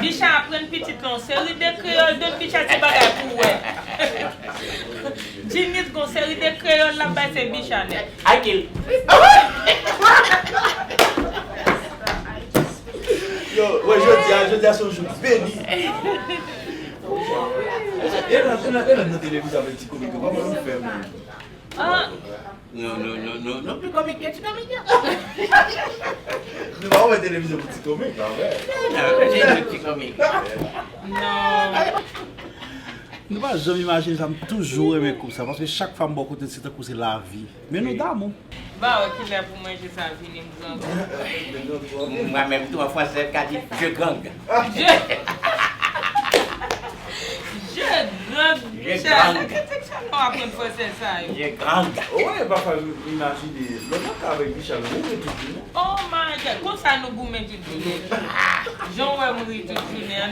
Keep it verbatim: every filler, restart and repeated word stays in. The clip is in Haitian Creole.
Bicha aprann pitit lan yon seri de kreyòl, donk Bicha se bagay pou wè. Djinit gon seri de kreyòl l ap bay se Bicha nèt. Akil. Yo, wè, jodi a, jodi a se yon jou beni. E nan, e nan, e nan, nan televizyon avèk ti komik yo, kòman nou fè menm? Ah, Nou, nou, nou, nou, nou pi komik ke ti komik yo. Nou pa wè televizyon pou ti komik, pa vre? Non, nou se yon ti komik. non. Nou pa janm imajine sa, m toujou renmen koup sa, paske chak fwa m bò kote l, se tankou se lavi. Men nou damou. Ba wè kilè pou manje sa vini m grangou. Mwen menm tou an fransè ka di je gang. Je, je grang. Je Michel, grang. Sa ki te sa nou aprann fransè sa yo? Je gang. Ou wè, pafwa m imajine lòt nan ka avèk Michel, nou ri tout jounen. Oh my God, konsa nou goumen tout jounen. Jan w wè m ri tout jounen an.